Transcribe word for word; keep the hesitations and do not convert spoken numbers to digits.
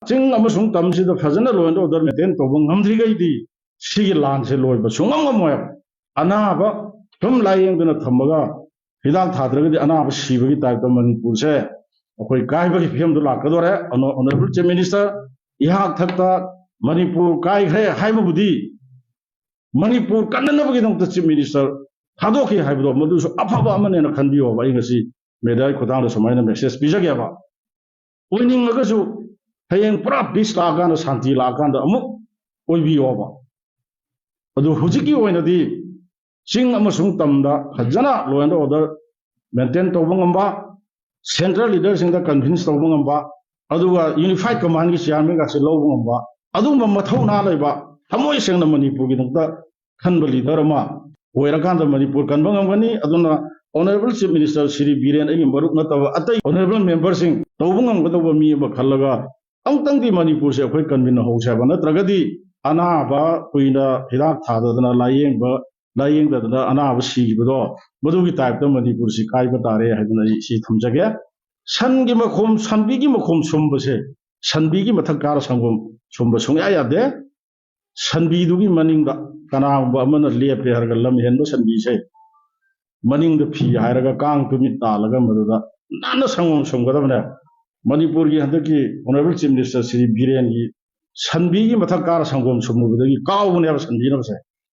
ꯆꯤꯡ ꯑꯃꯁꯨꯡ ꯇꯝꯁꯤꯗ ꯐꯖꯅ law and order maintain ꯇꯧꯕ ꯉꯝꯗ꯭ꯔꯤꯈꯩꯗꯤ ꯁꯤꯒꯤ ꯂꯥꯟꯁꯦ ꯂꯣꯏꯕ ꯁꯨꯡꯉꯝ ꯉꯝꯃꯣꯏ꯫ ꯑꯅꯥꯕ ꯁꯨꯝ ꯂꯥꯏꯌꯦꯡꯗꯨꯅ ꯊꯝꯃꯒ ꯍꯤꯗꯥꯛ ꯊꯥꯗ꯭ꯔꯒꯗꯤ ꯑꯅꯥꯕ ꯁꯤꯕꯒꯤ type ꯇ ꯃꯅꯤꯄꯨꯔꯁꯦ ꯑꯩꯈꯣꯏ ꯀꯥꯏꯕꯒꯤ ꯐꯤꯕꯝꯗ ꯂꯥꯛꯀꯗꯣꯔꯦ꯫ Honourable Chief Minister, ꯏꯍꯥꯛ ꯊꯛꯇ Manipur ꯀꯥꯏꯈ꯭ꯔꯦ ꯍꯥꯏꯕꯕꯨꯗꯤ Manipur ꯀꯟꯅꯅꯕꯒꯤꯗꯃꯛꯇ Chief Minister ꯊꯥꯗꯣꯛꯈꯤ ꯍꯥꯏꯕꯗꯣ ꯃꯗꯨꯁꯨ ꯑꯐꯕ ꯑꯃꯅꯦꯅ ꯈꯟꯕꯤꯌꯣꯕ꯫ ꯑꯩ ꯉꯁꯤ media ꯒꯤ ꯈꯨꯠꯊꯥꯡꯗ ꯁꯨꯃꯥꯏꯅ message ꯄꯤꯖꯒꯦꯕ꯫ ꯑꯣꯏꯅꯤꯡꯉꯒꯁꯨ ꯍꯌꯦꯡ ꯄꯨꯔꯥ peace ꯂꯥꯛꯑꯀꯥꯟꯗ, ꯁꯥꯟꯇꯤ ꯂꯥꯛꯑꯀꯥꯟꯗ ꯑꯃꯨꯛ ꯑꯣꯏꯕꯤꯌꯣꯕ꯫ ꯑꯗꯨ ꯍꯧꯖꯤꯛꯀꯤ ꯑꯣꯏꯅꯗꯤ ꯆꯤꯡ ꯑꯃꯁꯨꯡ ꯇꯝꯗ ꯐꯖꯅ law and order maintain ꯇꯧꯕ ꯉꯝꯕ, central leader ꯁꯤꯡꯗ convince ꯇꯧꯕ ꯉꯝꯕ, ꯑꯗꯨꯒ unified command ꯒꯤ chairman ꯒꯁꯦ ꯂꯧꯕ ꯉꯝꯕ, ꯑꯗꯨꯒꯨꯝꯕ ꯃꯊꯧꯅꯥ ꯂꯩꯕ, ꯊꯃꯣꯏ ꯁꯦꯡꯅ ꯃꯅꯤꯄꯨꯔꯒꯤꯗꯃꯛꯇ ꯈꯟꯕ leader ꯑꯃ ꯑꯣꯏꯔꯀꯥꯟꯗ ꯃꯅꯤꯄꯨꯔ ꯀꯟꯕ ꯉꯝꯒꯅꯤ꯫ ꯑꯗꯨꯅ Honourable Chief Minister Shri Biren, ꯑꯩꯒꯤ ꯃꯔꯨꯞ ꯅꯠꯇꯕ ꯑꯇꯩ honourable member ꯁꯤꯡ, ꯇꯧꯕ ꯉꯝꯒꯗꯧꯕ ꯃꯤ ꯑꯃ ꯈꯜꯂꯒ ꯑꯃꯨꯛꯇꯪꯗꯤ ꯃꯅꯤꯄꯨꯔꯁꯦ ꯑꯩꯈꯣꯏ ꯀꯟꯃꯤꯟꯅꯍꯧꯁꯦ ꯍꯥꯏꯕ, ꯅꯠꯇ꯭ꯔꯒꯗꯤ ꯑꯅꯥꯕ ꯀꯨꯏꯅ ꯍꯤꯗꯥꯛ ꯊꯥꯗꯗꯅ, ꯂꯥꯏꯌꯦꯡꯕ, ꯂꯥꯏꯌꯦꯡꯗꯗꯅ ꯑꯅꯥꯕ ꯁꯤꯈꯤꯕꯗꯣ, ꯃꯗꯨꯒꯤ type ꯇ ꯃꯅꯤꯄꯨꯔꯁꯤ ꯀꯥꯏꯕ ꯇꯥꯔꯦ ꯍꯥꯏꯗꯅ ꯑꯩ ꯁꯤ ꯊꯝꯖꯒꯦ꯫ ꯁꯟꯒꯤ ꯃꯈꯣꯝ, ꯁꯟꯕꯤꯒꯤ ꯃꯈꯣꯝ ꯁꯨꯝꯕꯁꯦ, ꯁꯟꯕꯤꯒꯤ ꯃꯊꯛ ꯀꯥꯔ ꯁꯪꯒꯣꯝ ꯁꯨꯝꯕ ꯁꯨꯡꯌꯥ ꯌꯥꯗꯦ꯫ ꯁꯟꯕꯤꯗꯨꯒꯤ ꯃꯅꯤꯡꯗ ꯀꯅꯥꯒꯨꯝꯕ ꯑꯃꯅ ꯂꯦꯞꯄꯦ ꯍꯥꯏꯔꯒ, ꯂꯝ ꯍꯦꯟꯕ ꯁꯟꯕꯤꯁꯦ ꯃꯅꯤꯡꯗ ꯐꯤ ꯍꯥꯏꯔꯒ ꯀꯥꯡ ꯇꯨꯃꯤꯠ ꯇꯥꯜꯂꯒ ꯃꯗꯨꯗ ꯅꯥꯟꯅ ꯁꯪꯒꯣꯝ ꯁꯨꯝꯒꯗꯕꯅꯦ꯫ ꯃꯅꯤꯄꯨꯔꯒꯤ ꯍꯟꯗꯛꯀꯤ Honourable Chief Minister ꯁ꯭ꯔꯤ ꯕꯤꯔꯦꯟꯒꯤ ꯁꯟꯕꯤꯒꯤ ꯃꯊꯛ ꯀꯥꯔ ꯁꯪꯒꯣꯝ ꯁꯨꯝꯃꯨꯕꯗꯒꯤ ꯀꯥꯎꯕꯅꯦꯕ ꯁꯟꯕꯤꯅꯕꯁꯦ꯫